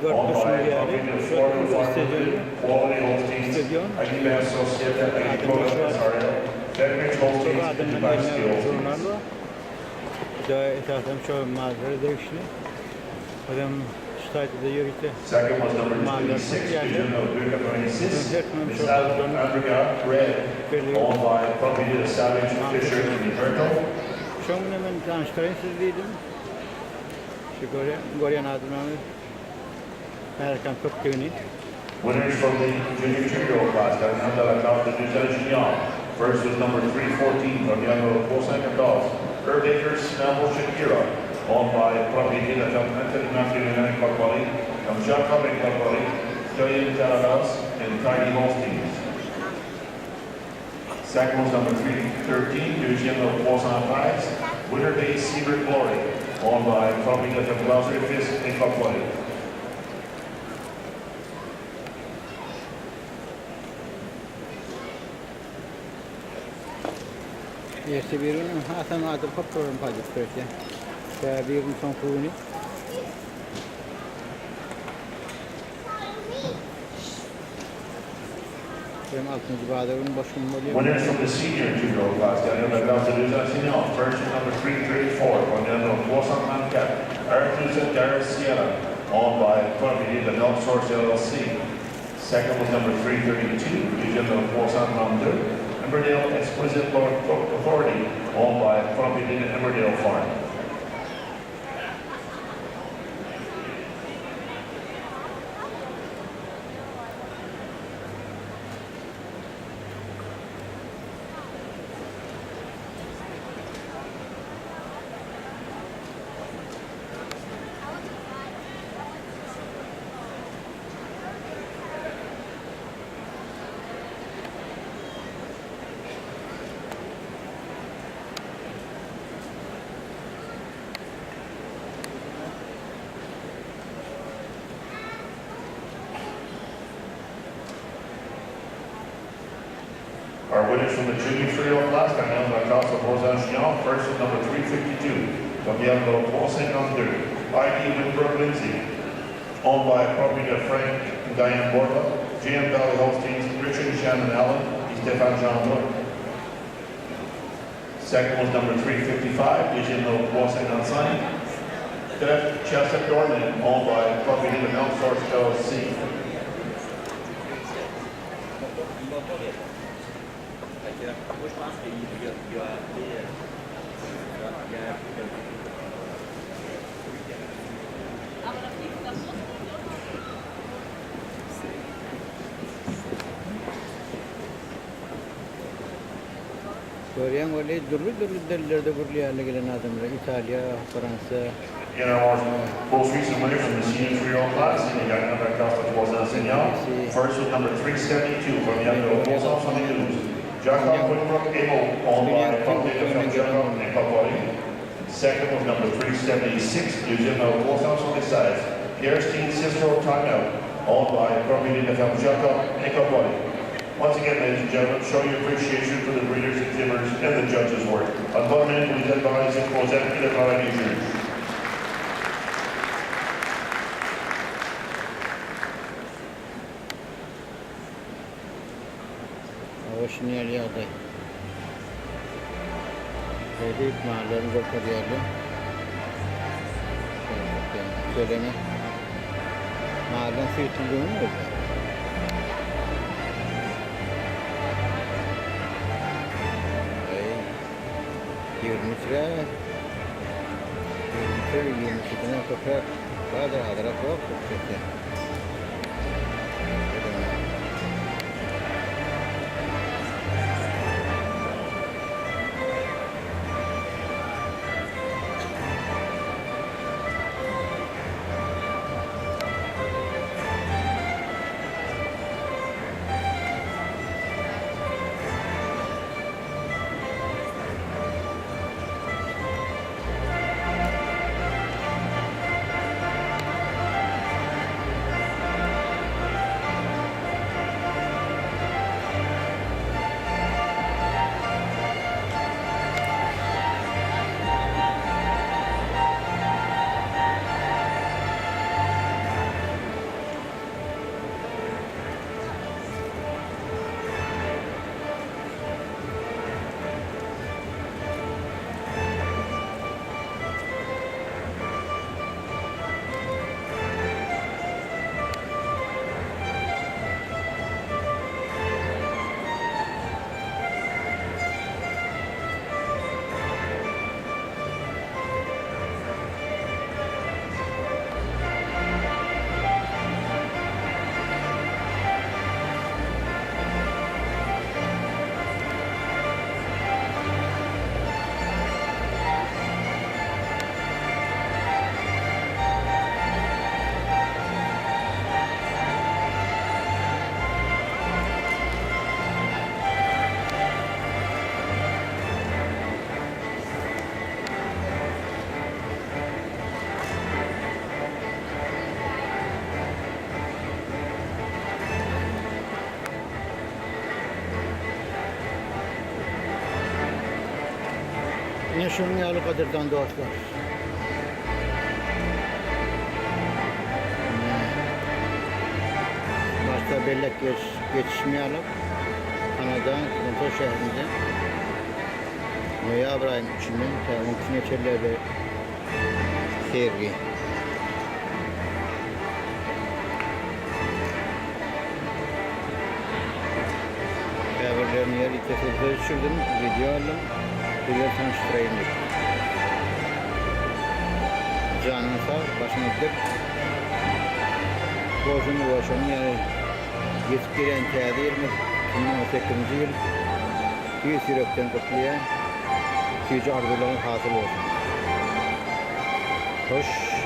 görüp owned by durşuňyz ýaly, Propriété şu Florida uly Farm stadion, Limited, Quality Holsteins, stadion Aguilar Societe adamlar Agricola şu wagt SRL, Fenridge çok Holsteins, and adamdan Dubansky gelýän Holsteins. žurnal bu. Bu da esasan şu mallara degişli. Adam şu taýda-da ýörite Second was number mallar 286, satylýardy. Deuxième numéro 286, Her kimem şu Missal adamdan Andriga Red, belli owned by Propriété Savage mal Fisher satylýar. and Roberto. Şoň bilen men tanyşdyraýyn sizi diýdim. Şu görýän, görýän adamlaryňyz märekän köpdügini. Winners from the junior two-year-old class, Gagnant de la Classe de Deux ans Junior. First was number 314, Gagnant de 314, Herb Akers Snabble Shakira, owned by Propriété de la Ferme Internationale Coquali, from Jacob and Coquali, Julian Taladas, and Tidy Holsteins. Second was number 313, Deuxième numéro 313, Winter Day Siebert Glory, owned by Propriété de la Ferme Glauser Fisk and Coquali. Erse bir gün hasam adam köp bolan paýdyp berse. Tä bir gün soňky güni. Hem altynjy bazar güni boş gün bolýar. Winners from the senior two-year-old class, Daniel Mendoza Senior, first is number 334, Fernando 334, Arethusa Darius Sierra, owned by Propriété de Milk Source LLC. Second was number 332, Deuxième numéro 332, Emmerdale Exquisite Lord Authority, owned by Propriété de Emmerdale Farm. Our winners from the junior three-year-old class, Daniel Lacrosse of Rosan Chignon, first is number 352, Daniel numéro 352, ID Winbrook Lindsay, owned by property of Frank and Diane Borba, JM Valley Holsteins, Richard and Shannon Allen, and Stefan Jean Second was number 355, Deuxième numéro 355, Steph Chester Dorman, owned by property of Milk Source LLC. Il m'a pas répondu. Fait que, moi, je pense qu'il il a, il a appelé. euh, il a appelé quelqu'un. Aber das liegt das muss nicht, oder? Görýän weli dürli-dürli dillerde gürleýärler gelen adamlar. Italiýa, Fransa. In our most recent winner from the senior three-year-old class, in the Gagnant Lacrosse of Rosan Senior, first was number 372 from Yamno 372, Jacob Winbrook Abel, owned by Propriété de Ferme Jacob and Coquali. Second was number 376, Deuxième numéro 376, Pierre Steen Cicero Timeout, owned by Propriété de Ferme Jacob and Coquali. Once again, ladies and gentlemen, show your appreciation for the breeders, exhibitors, and the judges' work. Une bonne main pour les éleveurs, les exposants et le travail des juges. Hawa şuny ýaly ýagdaý. Şeýdip mallaryny görkezýärler. Şeýle Maldan süýtüligini bolýar. Eý, 23 lira. 23, 22-den köpräk bardyr, azrak ýokdur çekýän. Şeýle. Şunuň ýaly gadyrdan dostlar. Başda bellek geç, geçişim ýaly Kanada, Toronto şäherinde noýabr aýynyň üçünden tä on ikisine çenli sergi. Käbirlerini ýörite surata düşürdim, wideo aldym, sizlere tanyşdyraýyn diýip. Janyň sag, başyň dik. Bolsun bolşunyň ýaly ýetip gelýän täze ýylymyz 2018-nji ýyl tüýs ýürekden gutlaýan. Süýji arzuwlaryňyz hasyl bolsun. Hoş.